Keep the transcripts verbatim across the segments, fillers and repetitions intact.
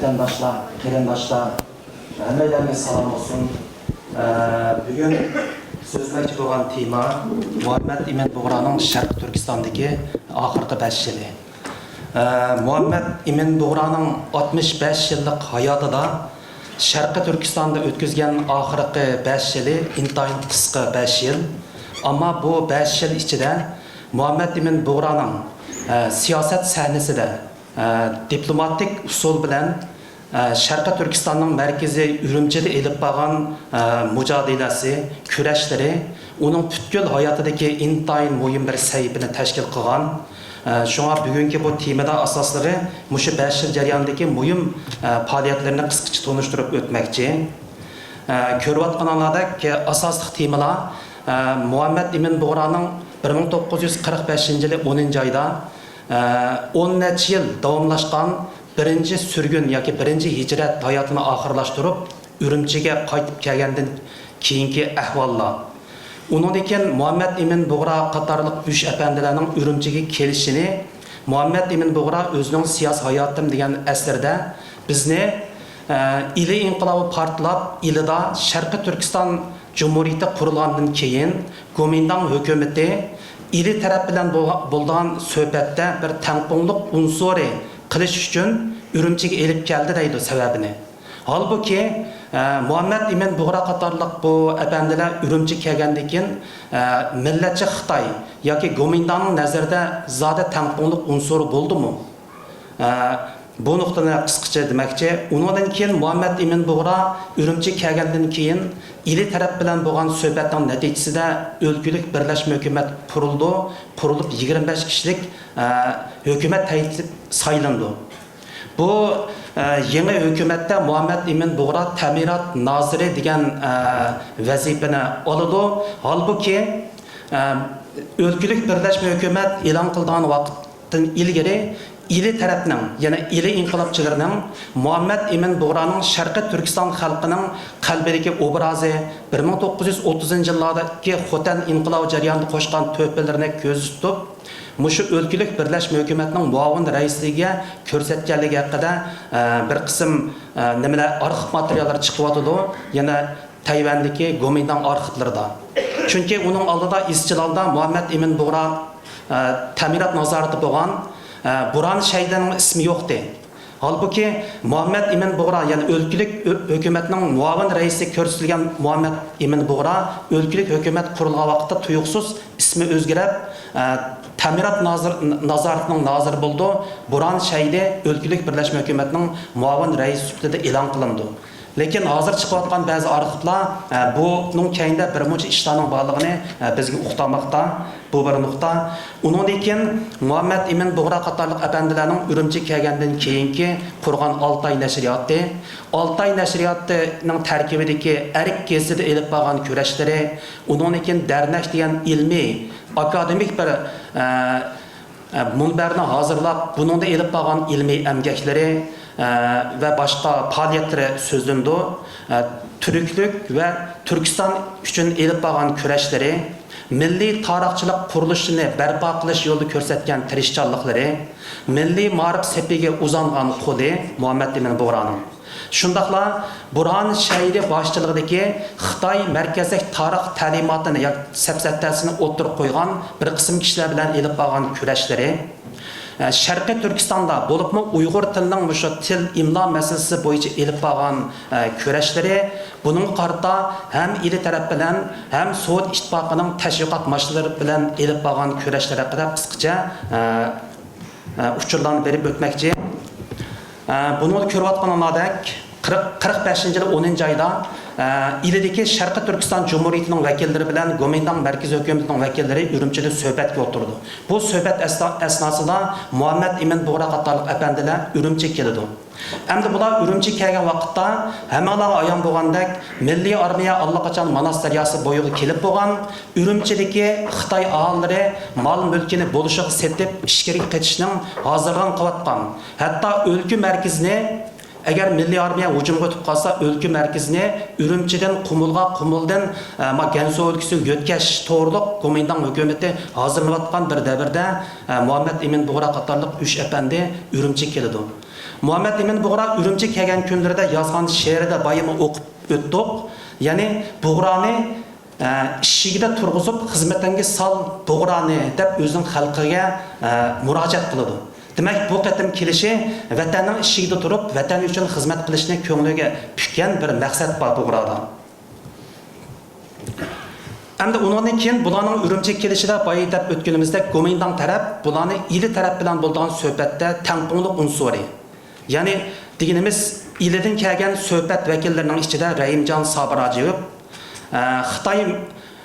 ۋەتەنداشلار، قېرىنداشلار، ھەممەيلەنگە سالام بولسۇن. ئە، بۈگۈن سۆزلىمەكچى بولغان تېما مۇھەممەد ئىمىن بۇغرانىڭ شەرقىي تۈركىستاندىكى ئاخىرقى بەش يىلى. ئە، مۇھەممەد ئىمىن بۇغرانىڭ ئاتمىش بەش يىللىق ھاياتىدا شەرقىي تۈركىستاندا ئۆتكۈزگەن ئاخىرقى بەش يىلى ئىنتايىن قىسقا بەش يىل. ئەمما بۇ بەش يىل ئىچىدە مۇھەممەد ئىمىن بۇغرانىڭ، ئە، سىياسەت سەھنىسىدە، ئە، دىپلوماتىك ئۇسۇل بىلەن، ئە، شەرقىي تۈركىستاننىڭ مەركىزى ئۈرۈمچىدە ئېلىپ بارغان، ئە، مۇجادىلىسى، كۈرەشلىرى ئۇنىڭ پۈتكۈل ھاياتىدىكى ئىنتايىن مۇھىم بىر سەھىپىنى تەشكىل قىلغان. ئە، شۇڭا بۈگۈنكى بۇ تېمىدا ئاساسلىقى مۇشۇ بەش يىل جەريانىدىكى مۇھىم، ئە، پائالىيەتلىرىنى قىسقىچە تونۇشتۇرۇپ ئۆتمەكچى. ئە، كۆرۈۋاتقىنىڭلاردەك، ئاساسلىق تېمىلار، ئە، مۇھەممەد ئىمىن بۇغرانىڭ بىر مىڭ توققۇز يۈز قىرىق بەشىنچى يىلى ئونىنچى ئايدا، ئە، ئون نەچچە يىل داۋاملاشقان بىرىنچى سۈرگۈن ياكى بىرىنچى ھىجرەت ھاياتىنى ئاخىرلاشتۇرۇپ، ئۈرۈمچىگە قايتىپ كەلگەندىن كېيىنكى ئەھۋاللار. ئۇنىڭدىن كېيىن مۇھەممەد ئىمىن بۇغرا قاتارلىق ئۈچ ئەپەندىلەرنىڭ ئۈرۈمچىگە كېلىشىنى، مۇھەممەد ئىمىن بۇغرا ئۆزىنىڭ سىياسىي ھاياتىم دېگەن ئەسىرىدە بىزنى، ئە، ئىلى ئىنقىلابى پارتلاپ، ئىلىدا شەرقىي تۈركىستان جۇمھۇرىيىتى قۇرۇلغاندىن كېيىن، گومىنداڭ ھۆكۈمىتى ئىلى تەرەپ بىلەن بولغا-، بولىدىغان سۆھبەتتە بىر تەڭپۇڭلۇق ئۇنسۇرى قىلىش ئۈچۈن ئۈرۈمچىگە ئېلىپ كەلدى دەيدۇ سەۋەبىنى. ھالبۇكى، ئە، مۇھەممەد ئىمىن بۇغرا قاتارلىق بۇ ئەپەندىلەر ئۈرۈمچىگە كەلگەندىن كېيىن، ئە، مىللەتچى خىتاي ياكى گومىنداڭنىڭ نەزىرىدە زادى تەڭپۇڭلۇق ئۇنسۇرى بولدىمۇ؟ ئە، بۇ نۇقتىنى قىسقىچە دېمەكچى. ئۇنىڭدىن كېيىن مۇھەممەد ئىمىن بۇغرا ئۈرۈمچىگە كەلگەندىن كېيىن، ئىلى تەرەپ بىلەن بولغان سۆھبەتنىڭ نەتىجىسىدە ئۆلكىلىك بىرلەشمە ھۆكۈمەت قۇرۇلدى. قۇرۇلۇپ، يىگىرمە بەش كىشىلىك، ئە، ھۆكۈمەت ھەيئىتى سايلىنىدۇ. بۇ، ئە، يېڭى ھۆكۈمەتتە مۇھەممەد ئىمىن بۇغرا تەمىرات نازىرى دېگەن، ئە، ۋەزىپىنى ئالىدۇ. ھالبۇكى، ئە، ئۆلكىلىك بىرلەشمە ھۆكۈمەت ئېلان قىلىدىغان ۋاقىتتىن ئىلگىرى ئىلى تەرەپنىڭ، يەنى ئىلى ئىنقىلابچىلىرىنىڭ مۇھەممەد ئىمىن بۇغرانىڭ شەرقىي تۈركىستان خەلقىنىڭ قەلبىدىكى ئوبرازى، بىر مىڭ توققۇز يۈز ئوتتۇزىنچى يىللاردىكى خوتەن ئىنقىلابى جەريانىدا قوشقان تۆھپىلىرىنى كۆزدە تۇتۇپ، مۇشۇ ئۆلكىلىك بىرلەشمە ھۆكۈمەتنىڭ مۇئاۋىن رەئىسلىكىگە كۆرسەتكەنلىكى ھەققىدە، ئە، بىر قىسىم، ئە، نېمىلەر، ئارخىپ ماتېرىياللىرى چىقىۋاتىدۇ. يەنە تەيۋەندىكى گومىنداڭ ئارخىپلىرىدا. چۈنكى ئۇنىڭ ئالدىدا ئىزچىل ھالدا مۇھەممەد ئىمىن بۇغرا، ئە، تەمىنات نازارىتى بولغان، ئە، بۇرھان شەيدىنىڭ ئىسمى يوقتى. ھالبۇكى، مۇھەممەد ئىمىن بۇغرا، يەنى ئۆلكىلىك ھۆ-، ھۆكۈمەتنىڭ مۇئاۋىن رەئىسى كۆرسىتىلگەن مۇھەممەد ئىمىن بۇغرا ئۆلكىلىك ھۆكۈمەت قۇرۇلغان ۋاقىتتا تۇيۇقسىز ئىسمى ئۆزگىرىپ، ئە، تەمىنات نازىر-، نازارىتىنىڭ نازىرى بولىدۇ. بۇرھان شەيدى ئۆلكىلىك بىرلەشمە ھۆكۈمەتنىڭ مۇئاۋىن رەئىسى سۈپىتىدە ئېلان قىلىنىدۇ. لېكىن ھازىر چىقىۋاتقان بەزى ئارخىپلار، ئە، بۇنىڭ كەينىدە بىر مۇنچە ئىشلارنىڭ بارلىقىنى، ئە، بىزگە ئۇقتۇرماقتا. بۇ بىر نۇقتا. ئۇنىڭدىن كېيىن مۇھەممەد ئىمىن بۇغرا قاتارلىق ئەپەندىلەرنىڭ ئۈرۈمچىگە كەلگەندىن كېيىنكى قۇرغان ئالتاي نەشرىياتى. ئالتاي نەشرىياتىنىڭ تەركىبىدىكى ئەرك گېزىتىدە ئېلىپ بارغان كۈرەشلىرى، ئۇنىڭدىن كېيىن دەرنەك دېگەن ئىلمىي، ئاكادېمىك بىر، ئە، ئە، مۇنبەرنى ھازىرلاپ، بۇنىڭدا ئېلىپ بارغان ئىلمىي ئەمگەكلىرى، ئە، ۋە باشقا پائالىيەتلىرى سۆزلىنىدۇ. ئە، تۈركلۈك ۋە تۈركىستان ئۈچۈن ئېلىپ بارغان كۈرەشلىرى، مىللىي تارىخچىلىق قۇرۇلۇشىنى بەرپا قىلىش يولىدا كۆرسەتكەن تىرىشچانلىقلىرى، مىللىي مائارىپ سېپىگە ئۇزانغان قولى مۇھەممەد ئىمىن بۇغرانىڭ. شۇنداقلا بۇرھان شەيدى باشچىلىقىدىكى خىتاي مەركەزلىك تارىخ تەلىماتىنى ياكى سەپسەتەسىنى ئوتتۇرىغا قويغان بىر قىسىم كىشىلەر بىلەن ئېلىپ بارغان كۈرەشلىرى، شەرقىي تۈركىستاندا، بولۇپمۇ ئۇيغۇر تىلىنىڭ مۇشۇ تىل، ئىملا مەسىلىسى بويىچە ئېلىپ بارغان، ئە، كۈرەشلىرى، بۇنىڭغا قارىتا ھەم ئىلى تەرەپ بىلەن، ھەم سوۋېت ئىتتىپاقىنىڭ تەشۋىقات ماشىنىلىرى بىلەن ئېلىپ بارغان كۈرەشلىرى ھەققىدە قىسقىچە، ئە، ئە، ئۇچۇرلارنى بېرىپ ئۆتمەكچى. ئە، بۇنىڭدا كۆرۈۋاتقىنىڭلاردەك، قىرىق، قىرىق بەشىنچى يىلى ئونىنچى ئايدا، ئە، ئىلىدىكى شەرقىي تۈركىستان جۇمھۇرىيىتىنىڭ ۋەكىللىرى بىلەن گومىنداڭ مەركىزىي ھۆكۈمىتىنىڭ ۋەكىللىرى ئۈرۈمچىدە سۆھبەتكە ئولتۇرىدۇ. بۇ سۆھبەت ئەسنا-، ئەسناسىدا مۇھەممەد ئىمىن بۇغرا قاتارلىق ئەپەندىلەر ئۈرۈمچىگە كېلىدۇ. ئەمدى بۇلار ئۈرۈمچىگە كەلگەن ۋاقىتتا، ھەممىڭلارغا ئايان بولغاندەك، مىللىي ئارمىيە ئاللىقاچان ماناس دەرياسى بويىغا كېلىپ بولغان. ئۈرۈمچىدىكى خىتاي ئاھالىلىرى مال-مۈلكىنى بولۇشىغا سېتىپ، ئىچكىرىگە قېچىشنىڭ ھازىرلىقىنى قىلىۋاتقان. ھەتتا ئۆلكە مەركىزىنى، ئەگەر مىللىي ئارمىيە ھۇجۇمغا ئۆتۈپ قالسا، ئۆلكە مەركىزىنى ئۈرۈمچىدىن قۇمۇلغا، قۇمۇلدىن، ئە، ما گەنسۇ ئۆلكىسىگە يۆتكەش توغرۇلۇق گومىنداڭ ھۆكۈمىتى ھازىرلىنىۋاتقان بىر دەۋردە، ئە، مۇھەممەد ئىمىن بۇغرا قاتارلىق ئۈچ ئەپەندى ئۈرۈمچىگە كېلىدۇ. مۇھەممەد ئىمىن بۇغرا ئۈرۈمچىگە كەلگەن كۈنلىرىدە يازغان شېئىرىدا بايىمۇ ئوقۇپ ئۆتتۇق. يەنى بۇغرانى، ئە، ئىشىكىگە تۇرغۇزۇپ، خىزمىتىڭگە سال بۇغرانى دەپ ئۆزىنىڭ خەلقىگە، ئە، مۇراجىئەت قىلىدۇ. دېمەك، بۇ قېتىم كېلىشى ۋەتەننىڭ ئىشىكىدە تۇرۇپ، ۋەتەن ئۈچۈن خىزمەت قىلىشنى كۆڭلىگە پۈككەن بىر مەقسەت بار بۇغرادا. ئەمدى ئۇنىڭدىن كېيىن بۇلارنىڭ ئۈرۈمچىگە كېلىشىدە بايا دەپ ئۆتكىنىمىزدەك گومىنداڭ تەرەپ بۇلارنى ئىلى تەرەپ بىلەن بولىدىغان سۆھبەتتە تەڭپۇڭلۇق ئۇنسۇرى، يەنى دېگىنىمىز ئىلىدىن كەلگەن سۆھبەت ۋەكىللىرىنىڭ ئىچىدە رەھىمجان سابىر ھاجىيېۋ، ئە، خىتاي،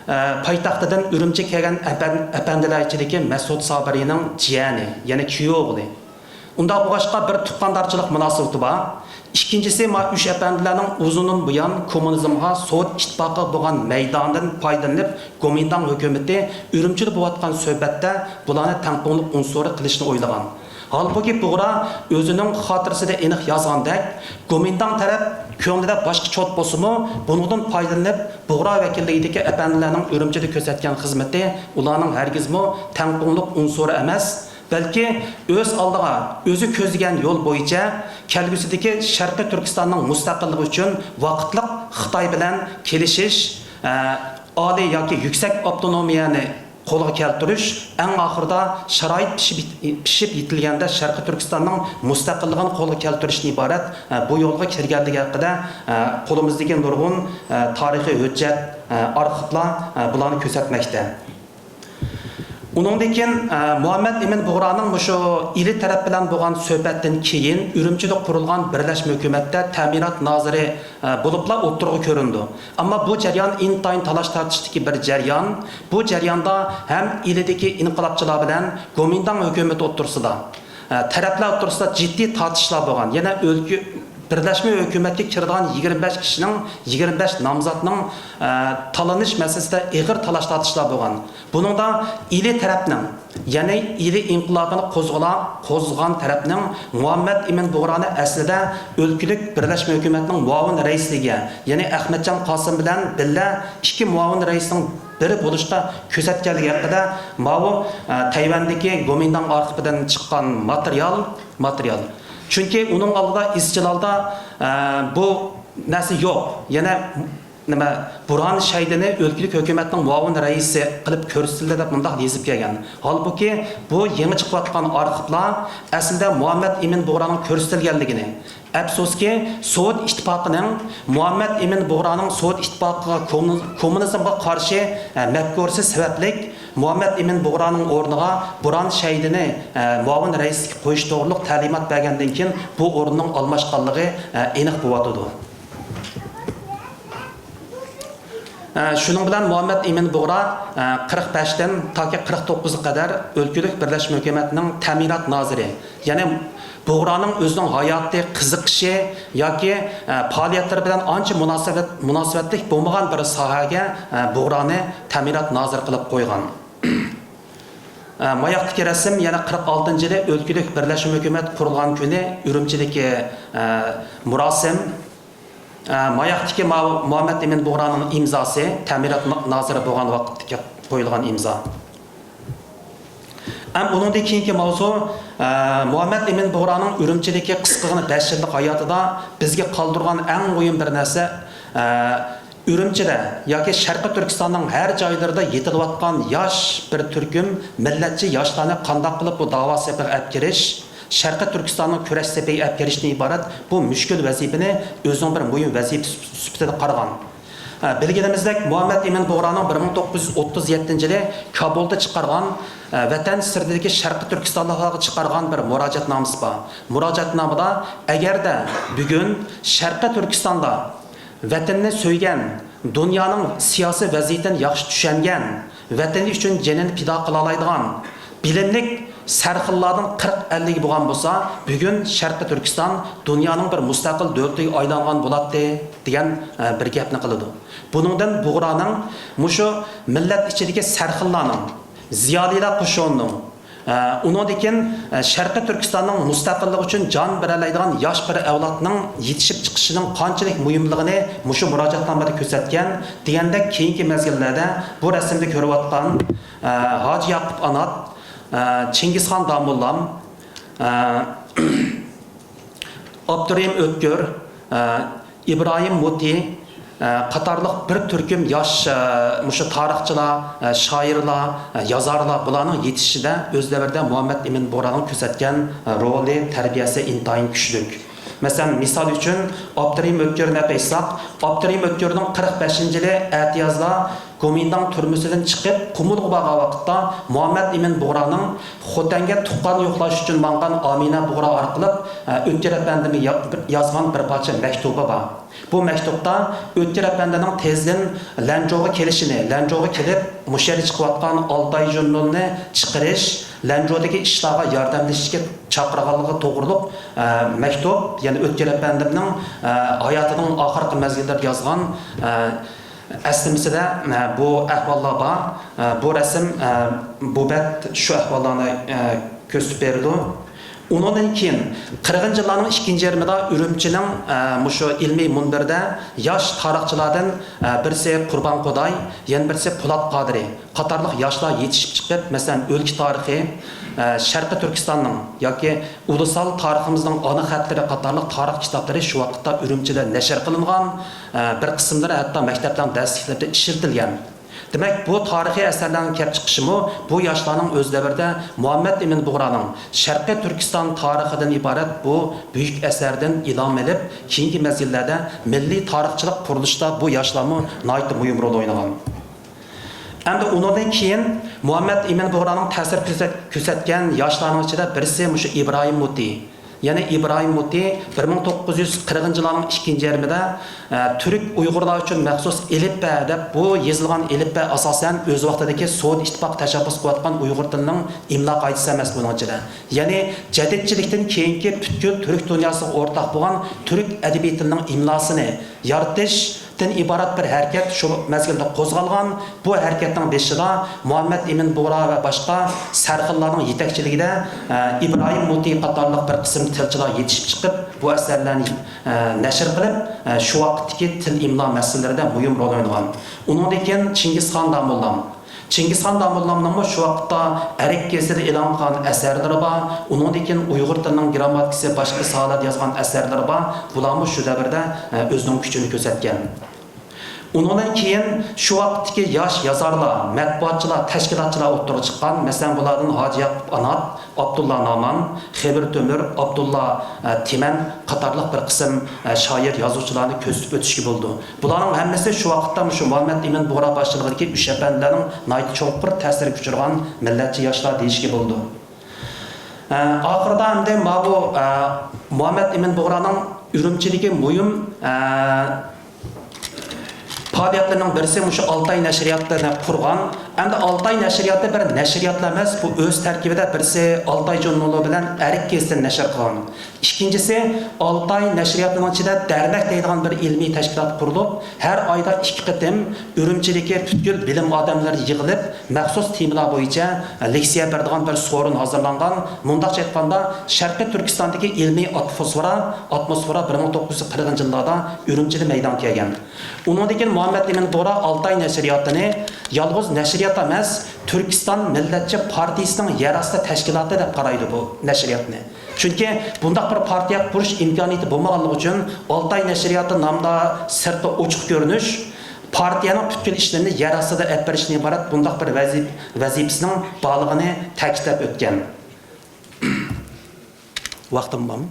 ئە، پايتەختىدىن ئۈرۈمچىگە كەلگەن ئەپەن-، ئەپەندىلەر ئىچىدىكى مەسۇت سابىرىنىڭ جىيەنى، يەنى كۈيئوغلى. ئۇنداق بولغاچقا بىر تۇغقاندارچىلىق مۇناسىۋىتى بار. ئىككىنچىسى، ما ئۈچ ئەپەندىلەرنىڭ ئۇزۇندىن بۇيان كوممۇنىزمغا، سوۋېت ئىتتىپاقىغا بولغان مەيدانىدىن پايدىلىنىپ، گومىنداڭ ھۆكۈمىتى ئۈرۈمچىدە بولۇۋاتقان سۆھبەتتە بۇلارنى تەڭپۇڭلۇق ئۇنسۇرى قىلىشنى ئويلىغان. ھالبۇكى، بۇغرا ئۆزىنىڭ خاتىرىسىدە ئېنىق يازغاندەك، گومىنداڭ تەرەپ كۆڭلىدە باشقا چوت بولسىمۇ، بۇنىڭدىن پايدىلىنىپ، بۇغرا ۋەكىللىكىدىكى ئەپەندىلەرنىڭ ئۈرۈمچىدە كۆرسەتكەن خىزمىتى ئۇلارنىڭ ھەرگىزمۇ تەڭپۇڭلۇق ئۇنسۇرى ئەمەس، بەلكى ئۆز ئالدىغا ئۆزى كۆزلىگەن يول بويىچە كەلگۈسىدىكى شەرقىي تۈركىستاننىڭ مۇستەقىللىقى ئۈچۈن ۋاقىتلىق خىتاي بىلەن كېلىشىش، ئە، ئالىي ياكى يۈكسەك ئاپتونومىيەنى قولغا كەلتۈرۈش، ئەڭ ئاخىرىدا شارائىت پىشىپ، پىشىپ يېتىلگەندە شەرقىي تۈركىستاننىڭ مۇستەقىللىقىنى قولغا كەلتۈرۈشتىن ئىبارەت، ئە، بۇ يولغا كىرگەنلىكى ھەققىدە، ئە، قولىمىزدىكى نۇرغۇن، ئە، تارىخىي ھۆججەت، ئە، ئارخىپلار، ئە، بۇلارنى كۆرسەتمەكتە. ئۇنىڭدىن كېيىن، ئە، مۇھەممەد ئىمىن بۇغرانىڭ مۇشۇ ئىلى تەرەپ بىلەن بولغان سۆھبەتتىن كېيىن ئۈرۈمچىدە قۇرۇلغان بىرلەشمە ھۆكۈمەتتە تەمىنات نازىرى، ئە، بولۇپلا ئوتتۇرىغا كۆرۈنىدۇ. ئەمما بۇ جەريان ئىنتايىن تالاش-تارتىشتىكى بىر جەريان. بۇ جەرياندا ھەم ئىلىدىكى ئىنقىلابچىلار بىلەن گومىنداڭ ھۆكۈمىتى ئوتتۇرىسىدا، ئە، تەرەپلەر ئوتتۇرىسىدا جىددىي تارتىشلار بولغان. يەنە ئۆلكە-، بىرلەشمە ھۆكۈمەتكە كىرىدىغان يىگىرمە بەش كىشىنىڭ، يىگىرمە بەش نامزاتنىڭ، ئە، تاللىنىش مەسىلىسىدە ئېغىر تالاش-تارتىشلار بولغان. بۇنىڭدا ئىلى تەرەپنىڭ، يەنى ئىلى ئىنقىلابىنى قوزغىلا-، قوزغىغان تەرەپنىڭ مۇھەممەد ئىمىن بۇغرانى ئەسلىدە ئۆلكىلىك بىرلەشمە ھۆكۈمەتنىڭ مۇئاۋىن رەئىسلىكىگە، يەنى ئەخمەتجان قاسىم بىلەن بىللە ئىككى مۇئاۋىن رەئىسنىڭ بىرى بولۇشقا كۆرسەتكەنلىكى ھەققىدە ماۋۇ، ئە، تەيۋەندىكى گومىنداڭ ئارخىپىدىن چىققان ماتېرىيال، ماتېرىيال. چۈنكى ئۇنىڭ ئالدىدا ئىزچىل ھالدا، ئە، بۇ نەرسە يوق. يەنە نېمە، بۇرھان شەيدىنى ئۆلكىلىك ھۆكۈمەتنىڭ مۇئاۋىن رەئىسى قىلىپ كۆرسىتىلدى دەپ مۇنداق يېزىپ كەلگەن. ھالبۇكى، بۇ يېڭى چىقىۋاتقان ئارخىپلار ئەسلىدە مۇھەممەد ئىمىن بۇغرانىڭ كۆرسىتىلگەنلىكىنى، ئەپسۇسكى، سوۋېت ئىتتىپاقىنىڭ، مۇھەممەد ئىمىن بۇغرانىڭ سوۋېت ئىتتىپاقىغا، كوممۇنىز-، كوممۇنىزمغا قارشى، ئە، مەپكۇرىسى سەۋەبلىك، مۇھەممەد ئىمىن بۇغرانىڭ ئورنىغا بۇرھان شەيدىنى، ئە، مۇئاۋىن رەئىسلىككە قويۇش توغرۇلۇق تەلىمات بەرگەندىن كېيىن، بۇ ئورۇننىڭ ئالماشقانلىقى، ئە، ئېنىق بولۇۋاتىدۇ. ئە، شۇنىڭ بىلەن مۇھەممەد ئىمىن بۇغرا، ئە، قىرىق بەشتىن تاكى قىرىق توققۇزغا قەدەر ئۆلكىلىك بىرلەشمە ھۆكۈمەتنىڭ تەمىنات نازىرى، يەنى بۇغرانىڭ ئۆزىنىڭ ھاياتى، قىزىقىشى ياكى، ئە، پائالىيەتلىرى بىلەن ئانچە مۇناسىۋەت، مۇناسىۋەتلىك بولمىغان بىر ساھەگە، ئە، بۇغرانى تەمىنات نازىرى قىلىپ قويغان. ئە، ماياقتىكى رەسىم يەنە قىرىق ئالتىنچى يىلى ئۆلكىلىك بىرلەشمە ھۆكۈمەت قۇرۇلغان كۈنى ئۈرۈمچىدىكى، ئە، مۇراسىم. ئە، ماياقتىكى ماۋۇ مۇھەممەد ئىمىن بۇغرانىڭ ئىمزاسى، تەمىنات نا-، نازىرى بولغان ۋاقىتتىكى قويۇلغان ئىمزا. ھەم ئۇنىڭدىن كېيىنكى ماۋزۇ، ئە، مۇھەممەد ئىمىن بۇغرانىڭ ئۈرۈمچىدىكى قىسقىغىنە بەش يىللىق ھاياتىدا بىزگە قالدۇرغان ئەڭ مۇھىم بىر نەرسە، ئە، ئۈرۈمچىدە ياكى شەرقىي تۈركىستاننىڭ ھەر جايلىرىدا يېتىلىۋاتقان ياش بىر تۈركۈم مىللەتچى ياشلارنى قانداق قىلىپ بۇ داۋا سېپىغا ئەپ كىرىش، شەرقىي تۈركىستاننىڭ كۈرەش سېپىگە ئەپ كىرىشتىن ئىبارەت بۇ مۈشكۈل ۋەزىپىنى ئۆزىنىڭ بىر مۇھىم ۋەزىپىسى سۈپىتىدە قارىغان. ئە، بىلگىنىمىزدەك، مۇھەممەد ئىمىن بۇغرانىڭ بىر مىڭ توققۇز يۈز ئوتتۇز يەتتىنچى يىلى كابۇلدا چىقارغان، ئە، ۋەتەن سىرتىدىكى شەرقىي تۈركىستانلىقلارغا چىقارغان بىر مۇراجىئەتنامىسى بار. مۇراجىئەتنامىدا، ئەگەردە بۈگۈن شەرقىي تۈركىستاندا ۋەتىنىنى سۆيگەن، دۇنيانىڭ سىياسىي ۋەزىيىتىنى ياخشى چۈشەنگەن، ۋەتىنى ئۈچۈن جېنىنى پىدا قىلالايدىغان بىلىملىك سەرخىللاردىن قىرىق ئەللىكى بولغان بولسا، بۈگۈن شەرقىي تۈركىستان دۇنيانىڭ بىر مۇستەقىل دۆلىتىگە ئايلانغان بولاتتى، دېگەن، ئە، بىر گەپنى قىلىدۇ. بۇنىڭدىن بۇغرانىڭ مۇشۇ مىللەت ئىچىدىكى سەرخىللارنىڭ، زىيالىيلار قوشۇنىنىڭ، ئە، ئۇنىڭدىن كېيىن، ئە، شەرقىي تۈركىستاننىڭ مۇستەقىللىقى ئۈچۈن جان بېرەلەيدىغان ياش بىر ئەۋلادنىڭ يېتىشىپ چىقىشىنىڭ قانچىلىك مۇھىملىقىنى مۇشۇ مۇراجىئەتنامىدا كۆرسەتكەن دېگەندەك، كېيىنكى مەزگىللەردە بۇ رەسىمدە كۆرۈۋاتقان، ئە، ھاجى ياقۇپ ئانات، ئە، چىڭگىزخان داموللام، ئە، ئابدۇرېھىم ئۆتكۈر، ئە، ئىبراھىم مۇتى، ئە، قاتارلىق بىر تۈركۈم ياش، ئە، مۇشۇ تارىخچىلار، ئە، شائىرلار، ئە، يازارلار، بۇلارنىڭ يېتىشىشىدە ئۆز دەۋرىدە مۇھەممەد ئىمىن بۇغرانىڭ كۆرسەتكەن، ئە، رولى، تەربىيەسى ئىنتايىن كۈچلۈك. مەسىلەن، مىسال ئۈچۈن، ئابدۇرېھىم ئۆتكۈرنى ئېيتساق، ئابدۇرېھىم ئۆتكۈرنىڭ قىرىق بەشىنچى يىلى ئەتىيازدا گومىنداڭ تۈرمىسىدىن چىقىپ، قۇمۇلغا بارغان ۋاقىتتا مۇھەممەد ئىمىن بۇغرانىڭ خوتەنگە تۇغقان يوقلاش ئۈچۈن ماڭغان ئامىنە بۇغرا ئارقىلىق، ئە، ئۆتكۈر ئەپەندىمگە يا-، يازغان بىر پارچە مەكتۇبى بار. بۇ مەكتۇبتا ئۆتكۈر ئەپەندىنىڭ تېزدىن لەنجۇغا كېلىشىنى، لەنجۇغا كېلىپ، مۇشۇ يەردە چىقىۋاتقان ئالتاي ژۇرنىلىنى چىقىرىش، لەنجۇدىكى ئىشلارغا ياردەملىشىشكە چاقىرغانلىقى توغرۇلۇق، ئە، مەكتۇپ، يەنى ئۆتكۈر ئەپەندىمنىڭ، ئە، ھاياتىنىڭ ئاخىرقى مەزگىللىرىدە يازغان، ئە، ئەسلىمىسىدە، ئە، بۇ ئەھۋاللار بار. ئە، بۇ رەسىم، ئە، بۇ بەت شۇ ئەھۋاللارنى، ئە، كۆرسىتىپ بېرىدۇ. ئۇنىڭدىن كېيىن، قىرىقىنچى يىللارنىڭ ئىككىنچى يېرىمىدا ئۈرۈمچىنىڭ، ئە، مۇشۇ ئىلمىي مۇنبىرىدە ياش تارىخچىلاردىن، ئە، بىرسى قۇربان قۇداي، يەنە بىرسى پولات قادىرى قاتارلىق ياشلار يېتىشىپ چىقىپ، مەسىلەن، ئۆلكە تارىخى، ئە، شەرقىي تۈركىستاننىڭ ياكى ئۇلۇسال تارىخىمىزنىڭ ئانا خەتلىرى قاتارلىق تارىخ كىتابلىرى شۇ ۋاقىتتا ئۈرۈمچىدە نەشر قىلىنغان، ئە، بىر قىسىملىرى ھەتتا مەكتەپلەرنىڭ دەرسلىكلىرىدە ئىشلىتىلگەن. دېمەك، بۇ تارىخىي ئەسەرلەرنىڭ كەپ چىقىشىمۇ بۇ ياشلارنىڭ ئۆز دەۋرىدە مۇھەممەد ئىمىن بۇغرانىڭ شەرقىي تۈركىستان تارىخىدىن ئىبارەت بۇ بۈيۈك ئەسەردىن ئىلھام ئېلىپ، كېيىنكى مەزگىللەردە مىللىي تارىخچىلىق قۇرۇلۇشتا بۇ ياشلارمۇ ناھايىتى مۇھىم رول ئوينىغان. ئەمدى ئۇنىڭدىن كېيىن مۇھەممەد ئىمىن بۇغرانىڭ تەسىر كۆرسەت-، كۆرسەتكەن ياشلارنىڭ ئىچىدە بىرسى مۇشۇ ئىبراھىم مۇتى. يەنى ئىبراھىم مۇتى بىر مىڭ توققۇز يۈز قىرىقىنچى يىللارنىڭ ئىككىنچى يېرىمىدە، ئە، تۈرك ئۇيغۇرلار ئۈچۈن مەخسۇس ئېلىپبە دەپ، بۇ يېزىلغان ئېلىپبە ئاساسەن ئۆز ۋاقتىدىكى سوۋېت ئىتتىپاقى تەشەببۇس قىلىۋاتقان ئۇيغۇر تىلىنىڭ ئىملا قائىدىسى ئەمەس بۇنىڭ ئىچىدە. يەنى جەدىدچىلىكتىن كېيىنكى پۈتكۈل تۈرك دۇنياسىغا ئورتاق بولغان تۈرك ئەدەبىي تىلىنىڭ ئىملاسىنى يارىتىشتىن ئىبارەت بىر ھەرىكەت شۇ مەزگىلدە قوزغالغان. بۇ ھەرىكەتنىڭ بېشىدا مۇھەممەد ئىمىن بۇغرا ۋە باشقا سەرخىللارنىڭ يېتەكچىلىكىدە، ئە، ئىبراھىم مۇتى قاتارلىق بىر قىسىم تىلچىلار يېتىشىپ چىقىپ، بۇ ئەسەرلەرنى، ئە، نەشر قىلىپ، ئە، شۇ ۋاقىتتىكى تىل ئىملا مەسىلىلىرىدە مۇھىم رول ئوينىغان. ئۇنىڭدىن كېيىن چىڭگىزخان داموللام. چىڭگىزخان داموللامنىڭمۇ شۇ ۋاقىتتا ئەرك گېزىتىدە ئېلان قىلغان ئەسەرلىرى بار. ئۇنىڭدىن كېيىن ئۇيغۇر تىلىنىڭ گىرامماتىكىسى، باشقا ساھەلەردە يازغان ئەسەرلىرى بار. بۇلارمۇ شۇ دەۋردە، ئە، ئۆزىنىڭ كۈچىنى كۆرسەتكەن. ئۇنىڭدىن كېيىن شۇ ۋاقىتتىكى ياش يازارلار، مەتبۇئاتچىلار، تەشكىلاتچىلار ئوتتۇرىغا چىققان. مەسىلەن، بۇلاردىن ھاجى ياقۇپ ئانات، ئابدۇللا نامان، خېۋىر تۆمۈر، ئابدۇللا، ئە، تىمەن قاتارلىق بىر قىسىم، ئە، شائىر، يازغۇچىلارنى كۆرسىتىپ ئۆتۈشكە بولىدۇ. بۇلارنىڭ ھەممىسى شۇ ۋاقىتتا مۇشۇ مۇھەممەد ئىمىن بۇغرا باشچىلىقىدىكى ئۈچ ئەپەندىلەرنىڭ ناھايىتى چوڭقۇر تەسىرىگە ئۇچرىغان مىللەتچى ياشلار دېيىشكە بولىدۇ. ئە، ئاخىرىدا ئەمدى ماۋۇ، ئە، مۇھەممەد ئىمىن بۇغرانىڭ ئۈرۈمچىدىكى مۇھىم، ئە، پائالىيەتلىرىنىڭ بىرسى مۇشۇ ئالتاي نەشرىياتىنى قۇرغان. ئەمدى ئالتاي نەشرىياتى بىر نەشرىياتلا ئەمەس، بۇ ئۆز تەركىبىدە بىرسى ئالتاي ژۇرنىلى بىلەن ئەرك گېزىتىنى نەشر قىلغان. ئىككىنچىسى، ئالتاي نەشرىياتىنىڭ ئىچىدە دەرنەك دەيدىغان بىر ئىلمىي تەشكىلات قۇرۇلۇپ، ھەر ئايدا ئىككى قېتىم ئۈرۈمچىدىكى پۈتكۈل بىلىم ئادەملىرى يىغىلىپ، مەخسۇس تېمىلار بويىچە لېكسىيە بېرىدىغان بىر سورۇن ھازىرلانغان. مۇنداقچە ئېيتقاندا، شەرقىي تۈركىستاندىكى ئىلمىي ئاتموسفېرا، ئاتموسفېرا بىر مىڭ توققۇز يۈز قىرىقىنچى يىللاردا ئۈرۈمچىدە مەيدانغا كەلگەن. ئۇنىڭدىن كېيىن مۇھەممەد ئىمىن بۇغرا ئالتاي نەشرىياتىنى يالغۇز نەشرىيات ئەمەس، تۈركىستان مىللەتچى پارتىيىسىنىڭ يەر ئاستى تەشكىلاتى دەپ قارايدۇ بۇ نەشرىياتنى. چۈنكى بۇنداق بىر پارتىيە قۇرۇش ئىمكانىيىتى بولمىغانلىقى ئۈچۈن، ئالتاي نەشرىياتى نامىدا سىرتتا ئوچۇق كۆرۈنۈش، پارتىيەنىڭ پۈتكۈل ئىشلىرىنى يەر ئاستىدا ئېلىپ بېرىشتىن ئىبارەت بۇنداق بىر ۋەزىپ-، ۋەزىپىسىنىڭ بارلىقىنى تەكىتلەپ ئۆتكەن. ۋاقتىم بارمۇ؟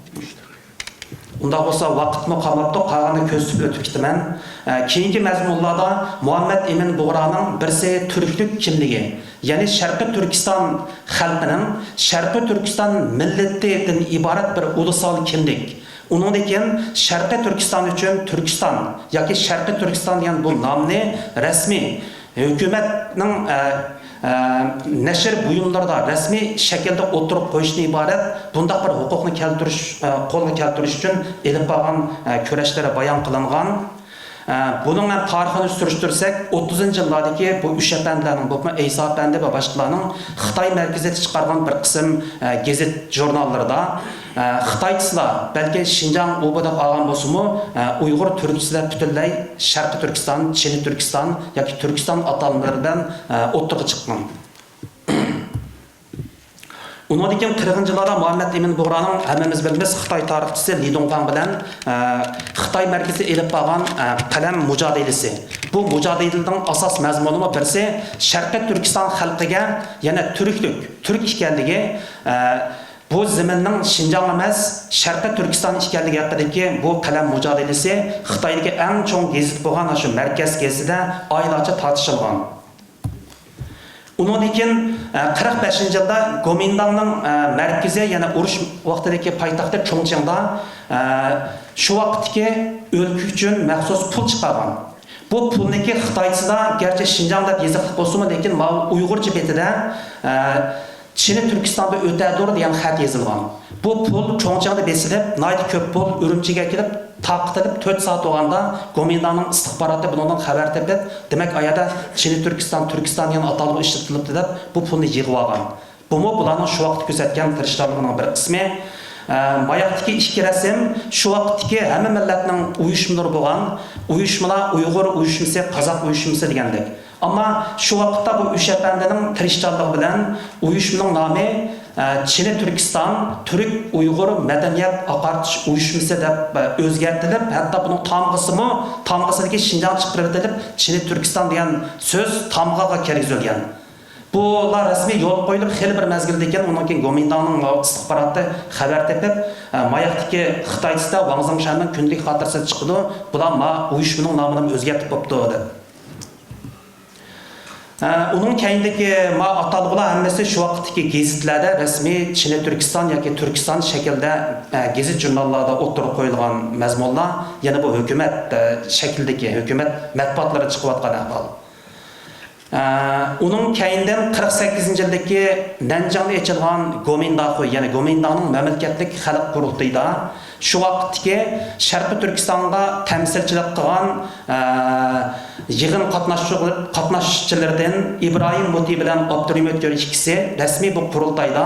ئۇنداق بولسا ۋاقىتمۇ قالماپتۇ، قالغىنىنى كۆرسىتىپ ئۆتۈپ كېتىمەن. ئە، كېيىنكى مەزمۇنلاردا مۇھەممەد ئىمىن بۇغرانىڭ بىرسى تۈركلۈك كىملىكى، يەنى شەرقىي تۈركىستان خەلقىنىڭ، شەرقىي تۈركىستان مىللىتىدىن ئىبارەت بىر ئۇلۇسال كىملىك. ئۇنىڭدىن كېيىن شەرقىي تۈركىستان ئۈچۈن تۈركىستان ياكى شەرقىي تۈركىستان دېگەن بۇ نامنى رەسمىي ھۆكۈمەتنىڭ، ئە، ئە، نەشر بۇيۇملىرىدا رەسمىي شەكىلدە ئوتتۇرىغا قويۇشتىن ئىبارەت بۇنداق بىر ھوقۇقنى كەلتۈرۈش، ئە، قولغا كەلتۈرۈش ئۈچۈن ئېلىپ بارغان، ئە، كۈرەشلىرى بايان قىلىنغان. ئە، بۇنىڭ ھەم تارىخىنى سۈرۈشتۈرسەك، ئوتتۇزىنچى يىللاردىكى بۇ ئۈچ ئەپەندىلەرنىڭ، بولۇپمۇ ئەيسا ئەپەندى ۋە باشقىلارنىڭ خىتاي مەركىزىدە چىقارغان بىر قىسىم، ئە، گېزىت ژۇرناللىرىدا، ئە، خىتايچىسىلا، بەلكى شىنجاڭ ئۇبا دەپ ئالغان بولسىمۇ، ئە، ئۇيغۇر تۈركىسى دەپ پۈتۈنلەي شەرقىي تۈركىستان، چىنە تۈركىستان ياكى تۈركىستان ئاتالمىلىرى بىلەن، ئە، ئوتتۇرىغا چىققان. ئۇنىڭدىن كېيىن قىرىقىنچى يىللاردا مۇھەممەد ئەمىن بۇغرانىڭ ھەممىمىز بىلىمىز خىتاي تارىخچىسى لى دۇڭفاڭ بىلەن، ئە، خىتاي مەركىزى ئېلىپ بارغان، ئە، قەلەم مۇجادىلىسى. بۇ مۇجادىلىنىڭ ئاساس مەزمۇنىمۇ بىرسى شەرقىي تۈركىستان خەلقىگە، يەنە تۈركلۈك، تۈرك ئىكەنلىكى، ئە، بۇ زېمىننىڭ شىنجاڭ ئەمەس، شەرقىي تۈركىستان ئىكەنلىكى ھەققىدىكى بۇ قەلەم مۇجادىلىسى خىتايدىكى ئەڭ چوڭ گېزىت بولغان شۇ مەركەز گېزىتىدە ئايلارچە تارتىشىلغان. ئۇنىڭدىن كېيىن، ئە، قىرىق بەشىنچى يىلدا گومىنداڭنىڭ، ئە، مەركىزى، يەنى ئۇرۇش ۋاقتىدىكى پايتەختى چۇڭچىڭدا، ئە، شۇ ۋاقىتتىكى ئۆلكە ئۈچۈن مەخسۇس پۇل چىقارغان. بۇ پۇلنىڭكى خىتايچىسىدا گەرچە شىنجاڭ دەپ يېزىقلىق بولسىمۇ، لېكىن ماۋۇ ئۇيغۇرچە بېتىدە، ئە، چىنە تۈركىستاندا ئۆتەدۇر دېگەن خەت يېزىلغان. بۇ پۇل چوڭچىڭدا بېسىلىپ، ناھايىتى كۆپ پۇل ئۈرۈمچىگە كېلىپ تارقىتىلىپ، تۆت سائەت بولغاندا گومىنداڭنىڭ ئىستىخباراتى بۇنىڭدىن خەۋەر تېپىپ، دېمەك، ئايەردە چىنە تۈركىستان، تۈركىستان دېگەن ئاتالغۇ ئىشلىتىلىپتۇ دەپ، بۇ پۇلنى يىغىۋالغان. بۇمۇ بۇلارنىڭ شۇ ۋاقىت كۆرسەتكەن تىرىشچانلىقىنىڭ بىر قىسمى. ئە، ماياقتىكى ئىككى رەسىم شۇ ۋاقىتتىكى ھەممە مىللەتنىڭ ئۇيۇشمىلىرى بولغان، ئۇيۇشمىلار، ئۇيغۇر ئۇيۇشمىسى، قازاق ئۇيۇشمىسى دېگەندەك. ئەمما شۇ ۋاقىتتا بۇ ئۈچ ئەپەندىنىڭ تىرىشچانلىقى بىلەن ئۇيۇشمىنىڭ نامى، ئە، چىنە تۈركىستان تۈرك ئۇيغۇر مەدەنىيەت ئاقارتىش ئۇيۇشمىسى دەپ، ئە، ئۆزگەرتىلىپ، ھەتتا بۇنىڭ تامغىسىمۇ، تامغىسىدىكى شىنجاڭ چىقىرىۋېتىلىپ، چىنە تۈركىستان دېگەن سۆز تامغىغا كىرگۈزۈلگەن. بۇلار رەسمىي يولغا قويۇلۇپ، خېلى بىر مەزگىلدىن كېيىن ئۇنىڭ كېيىن گومىنداڭنىڭ ئىستىخباراتى خەۋەر تېپىپ، ئە، ماياقتىكى خىتايچىسىدا ۋاڭ زېڭشەننىڭ كۈندىلىك خاتىرىسىدە چىقىدۇ، بۇلار ما ئۇيۇشمىنىڭ نامىنى ئۆزگەرتىپ بوپتۇ، دەپ. ئە، ئۇنىڭ كەينىدىكى ما ئاتالغۇلار ھەممىسى شۇ ۋاقىتتىكى گېزىتلەردە رەسمىي چىنە تۈركىستان ياكى تۈركىستان شەكلىدە، ئە، گېزىت ژۇرناللاردا ئوتتۇرىغا قويۇلغان مەزمۇنلار، يەنە بۇ ھۆكۈمەت، ئە، شەكلىدىكى ھۆكۈمەت مەتبۇئاتلىرىدا چىقىۋاتقان ئەھۋال. ئە، ئۇنىڭ كەينىدىن قىرىق سەككىزىنچى يىلدىكى نەنجىڭدە ئېچىلغان گومىنداخۇي، يەنى گومىنداڭنىڭ مەملىكەتلىك خەلق قۇرۇلتىيىدا شۇ ۋاقىتتىكى شەرقىي تۈركىستانغا تەمسىلچىلىك قىلغان، ئە، يىغىن قاتناشچى-، قاتناشچىلىرىدىن ئىبراھىم مۇتى بىلەن ئابدۇرېھىم ئۆتكۈر ئىككىسى رەسمىي بۇ قۇرۇلتايدا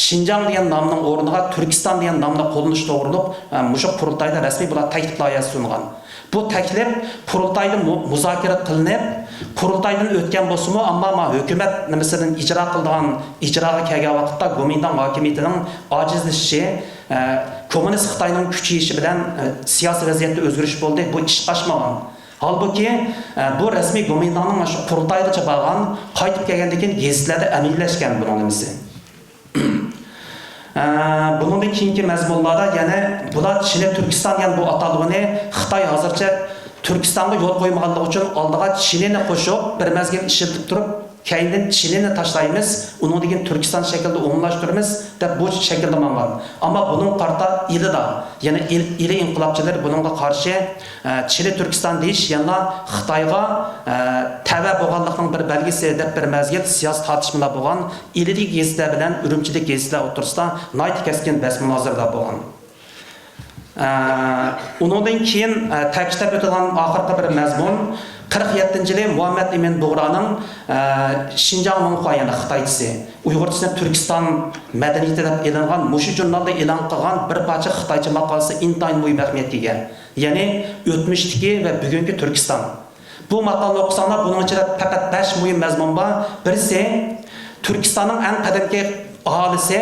شىنجاڭ دېگەن نامنىڭ ئورنىغا تۈركىستان دېگەن نامنى قوللىنىش توغرۇلۇق، ئە، مۇشۇ قۇرۇلتايدا رەسمىي بۇلار تەكلىپ لايىھەسى سۇنغان. بۇ تەكلىپ قۇرۇلتايدا مۇ-، مۇزاكىرە قىلىنىپ، قۇرۇلتايدىن ئۆتكەن بولسىمۇ، ئەمما ما ھۆكۈمەت نېمىسىدىن ئىجرا قىلىدىغان، ئىجراغا كەلگەن ۋاقىتتا گومىنداڭ ھاكىمىيىتىنىڭ ئاجىزلىشىشى، ئە، كوممۇنىست خىتاينىڭ كۈچىيىشى بىلەن، ئە، سىياسىي ۋەزىيەتتە ئۆزگىرىش بولدى، بۇ ئىشقا ئاشمىغان. ھالبۇكى، ئە، بۇ رەسمىي گومىنداڭنىڭ شۇ قۇرۇلتايغىچە بارغان، قايتىپ كەلگەندىن كېيىن گېزىتلەردە ئەمەلىيلەشكەن بۇنىڭ نېمىسى. ئە، بۇنىڭدىن كېيىنكى مەزمۇنلاردا يەنە بۇلار چىنە تۈركىستان دېگەن بۇ ئاتالغۇنى خىتاي ھازىرچە تۈركىستانغا يول قويمىغانلىقى ئۈچۈن ئالدىغا چىنىنى قوشۇپ، بىر مەزگىل ئىشلىتىپ تۇرۇپ، كەينىدىن چىنىنى تاشلايمىز، ئۇنىڭدىن كېيىن تۈركىستان شەكلىدە ئومۇملاشتۇرىمىز دەپ بۇ شەكىلدە ماڭغان. ئەمما بۇنىڭغا قارىتا ئىلىدا، يەنى ئىل-، ئىلى ئىنقىلابچىلىرى بۇنىڭغا قارشى، ئە، چىنە تۈركىستان دېيىش يەنىلا خىتايغا، ئە، تەۋە بولغانلىقنىڭ بىر بەلگىسى دەپ بىر مەزگىل سىياسىي تارتىشمىلار بولغان. ئىلىدىكى گېزىتلەر بىلەن ئۈرۈمچىدىكى گېزىتلەر ئوتتۇرىسىدا ناھايىتى كەسكىن بەس مۇنازىرىلەر بولغان. ئە، ئۇنىڭدىن كېيىن، ئە، تەكىتلەپ ئۆتىدىغان ئاخىرقى بىر مەزمۇن، قىرىق يەتتىنچى يىلى مۇھەممەد ئەمىن بۇغرانىڭ، ئە، شىنجاڭ ۋېنخۇا، يەنى خىتايچىسى، ئۇيغۇرچىسىنى تۈركىستان مەدەنىيىتى دەپ ئېلىنغان مۇشۇ ژۇرنالدا ئېلان قىلغان بىر پارچە خىتايچە ماقالىسى ئىنتايىن مۇھىم ئەھمىيەتكە ئىگە. يەنى ئۆتمۈشتىكى ۋە بۈگۈنكى تۈركىستان. بۇ ماقالىنى ئوقۇساڭلار، بۇنىڭ ئىچىدە پەقەت بەش مۇھىم مەزمۇن بار. بىرسى، تۈركىستاننىڭ ئەڭ قەدىمكى ئاھالىسى،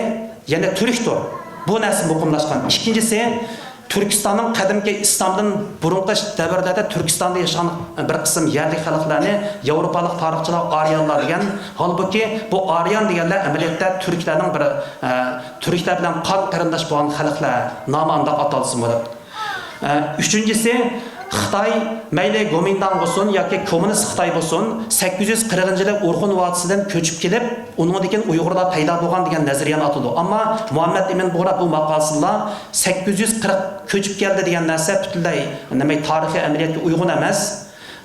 يەنى تۈركتۇر. بۇ نەرسە مۇقىملاشقان. ئىككىنچىسى، تۈركىستاننىڭ قەدىمكى ئىسلامدىن بۇرۇنقى دەۋرلەردە تۈركىستاندا ياشىغان بىر قىسىم يەرلىك خەلقلەرنى ياۋروپالىق تارىخچىلار ئارىيانلار دېگەن. ھالبۇكى، بۇ ئارىيان دېگەنلەر ئەمەلىيەتتە تۈركلەرنىڭ بىر، ئە، تۈركلەر بىلەن قان قېرىنداش بولغان خەلقلەر، نامى ئانداق ئاتالسىمۇ دەپ. ئە، ئۈچىنچىسى، خىتاي، مەيلى گومىنداڭ بولسۇن ياكى كوممۇنىست خىتاي بولسۇن، سەككىز يۈز قىرىقىنچى يىلى ئورخۇن ۋادىسىدىن كۆچۈپ كېلىپ، ئۇنىڭدىن كېيىن ئۇيغۇرلار پەيدا بولغان دېگەن نەزەرىيەنى ئاتىدۇ. ئەمما مۇھەممەد ئەمىن بۇغرا بۇ ماقالىسىدىلا سەككىز يۈز قىرىق كۆچۈپ كەلدى دېگەن نەرسە پۈتۈنلەي، نېمە، تارىخىي ئەمەلىيەتكە ئۇيغۇن ئەمەس.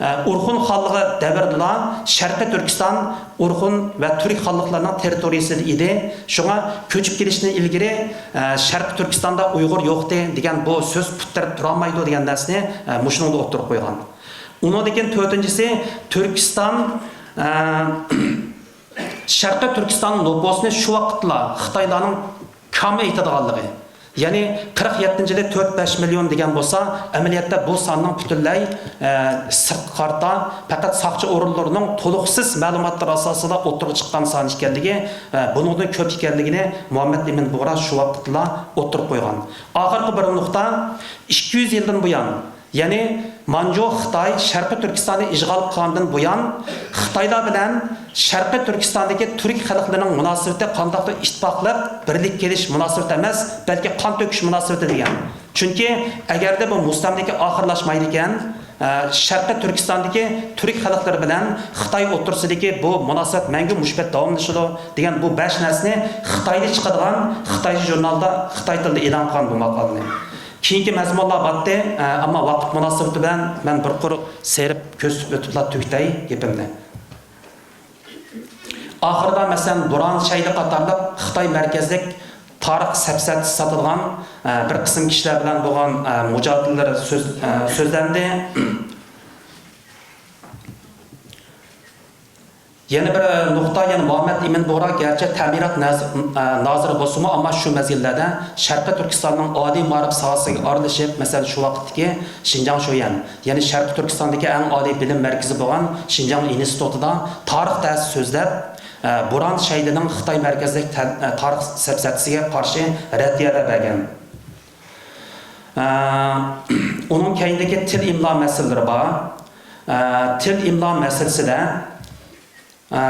ئە، ئورخۇن خانلىقى دەۋرىدىلا شەرقىي تۈركىستان ئورخۇن ۋە تۈرك خانلىقلىرىنىڭ تېررىتورىيىسىدا ئىدى. شۇڭا كۆچۈپ كېلىشتىن ئىلگىرى، ئە، شەرقىي تۈركىستاندا ئۇيغۇر يوقتى دېگەن بۇ سۆز پۇت تىرەپ تۇرالمايدۇ دېگەن نەرسىنى، ئە، مۇشۇنىڭدا ئوتتۇرىغا قويغان. ئۇنىڭدىن كېيىن تۆتىنچىسى، تۈركىستان، ئە، شەرقىي تۈركىستان نوپۇسىنى شۇ ۋاقىتلا خىتايلارنىڭ كام ئېيتىدىغانلىقى، يەنى قىرىق يەتتىنچى يىلى تۆت بەش مىليون دېگەن بولسا، ئەمەلىيەتتە بۇ ساننىڭ پۈتۈنلەي، ئە، سىرتقا قارىتا پەقەت ساقچى ئورۇنلىرىنىڭ تولۇقسىز مەلۇماتلىرى ئاساسىدا ئوتتۇرىغا چىققان سان ئىكەنلىكى، ئە، بۇنىڭدىن كۆپ ئىكەنلىكىنى مۇھەممەد ئىمىن بۇغرا شۇ ۋاقىتتىلا ئوتتۇرىغا قويغان. ئاخىرقى بىر نۇقتا، ئىككى يۈز يىلدىن بۇيان، يەنى مانجۇ خىتاي شەرقىي تۈركىستاننى ئىشغال قىلغاندىن بۇيان، خىتايلار بىلەن شەرقىي تۈركىستاندىكى تۈرك خەلقلىرىنىڭ مۇناسىۋىتى قانداقتۇر ئىتتىپاقلىق، بىرلىك كېلىش مۇناسىۋىتى ئەمەس، بەلكى قان تۆكۈش مۇناسىۋىتى دېگەن. چۈنكى ئەگەردە بۇ مۇستەملىكە ئاخىرلاشمايدىكەن، ئە، شەرقىي تۈركىستاندىكى تۈرك خەلقلىرى بىلەن خىتاي ئوتتۇرىسىدىكى بۇ مۇناسىۋەت مەڭگۈ مۇشۇ پەيت داۋاملىشىدۇ دېگەن بۇ بەش نەرسىنى خىتايدا چىقىدىغان خىتايچە ژۇرنالدا خىتاي تىلىدا ئېلان قىلغان بۇ ماقالىنى. كېيىنكى مەزمۇنلار بارتتى، ئە، ئەمما ۋاقىت مۇناسىۋىتى بىلەن مەن بىر قۇر سېرىپ كۆرسىتىپ ئۆتۈپلا تۈگىتەي گېپىمنى. ئاخىرىدا، مەسىلەن، بۇرھان شەيدى قاتارلىق خىتاي مەركەزلىك تارىخ سەپسەتىسى ساتىدىغان، ئە، بىر قىسىم كىشىلەر بىلەن بولغان، ئە، مۇجادىلىلەر سۆز-، ئە، سۆزلەندى. يەنە بىر نۇقتا، يەنى مۇھەممەد ئىمىن بۇغرا گەرچە تەمىنات ناز-، نازىرى بولسىمۇ، ئەمما شۇ مەزگىللەردە شەرقىي تۈركىستاننىڭ ئالىي مائارىپ ساھەسىگە ئارىلىشىپ، مەسىلەن، شۇ ۋاقىتتىكى شىنجاڭ شۆيۈەن، يەنى شەرقىي تۈركىستاندىكى ئەڭ ئالىي بىلىم مەركىزى بولغان شىنجاڭ ئىنستىتۇتىدا تارىخ دەرسى سۆزلەپ، بۇرھان شەيدىنىڭ خىتاي مەركەزلىك تە-، تارىخ سەپسەتىسىگە قارشى رەددىيەلەر بەرگەن. ئۇنىڭ كەينىدىكى تىل ئىملا مەسىلىلىرى بار. تىل ئىملا مەسىلىسىدە، ئە،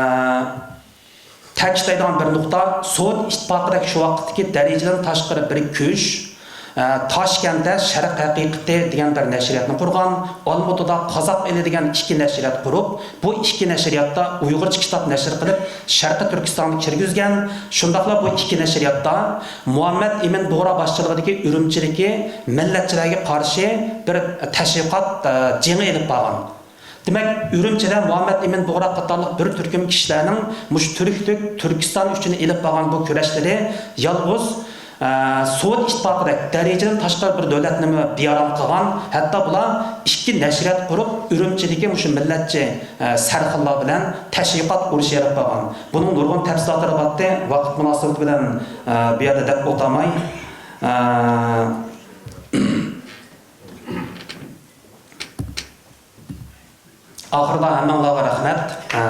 تەكىتلەيدىغان بىر نۇقتا، سوۋېت ئىتتىپاقىدەك شۇ ۋاقىتتىكى دەرىجىدىن تاشقىرى بىر كۈچ، ئە، تاشكەنتتە شەرق ھەقىقىتى دېگەن بىر نەشرىياتنى قۇرغان، ئالمۇتىدا قازاق ئېلى دېگەن ئىككى نەشرىيات قۇرۇپ، بۇ ئىككى نەشرىياتتا ئۇيغۇرچە كىتاب نەشر قىلىپ، شەرقىي تۈركىستانغا كىرگۈزگەن. شۇنداقلا بۇ ئىككى نەشرىياتتا مۇھەممەد ئىمىن بۇغرا باشچىلىقىدىكى ئۈرۈمچىدىكى مىللەتچىلەرگە قارشى بىر تەشۋىقات، ئە، جېڭى ئېلىپ بارغان. دېمەك، ئۈرۈمچىدە مۇھەممەد ئىمىن بۇغرا قاتارلىق بىر تۈركۈم كىشىلەرنىڭ مۇشۇ تۈركلۈك تۈركىستان ئۈچۈن ئېلىپ بارغان بۇ كۈرەشلىرى يالغۇز، ئە، سوۋېت ئىتتىپاقىدەك دەرىجىدىن تاشقىرى بىر دۆلەتنىمۇ بىئارام قىلغان، ھەتتا بۇلار ئىككى نەشرىيات قۇرۇپ، ئۈرۈمچىدىكى مۇشۇ مىللەتچى، ئە، سەرخىللار بىلەن تەشۋىقات ئۇرۇشى ئېلىپ بارغان. بۇنىڭ نۇرغۇن تەپسىلاتلىرى بارتتى، ۋاقىت مۇناسىۋىتى بىلەن، ئە، بۇ يەردە دەپ ئولتۇرماي، ئە، ئاخىرىدا ھەممىڭلارغا رەھمەت. ئە،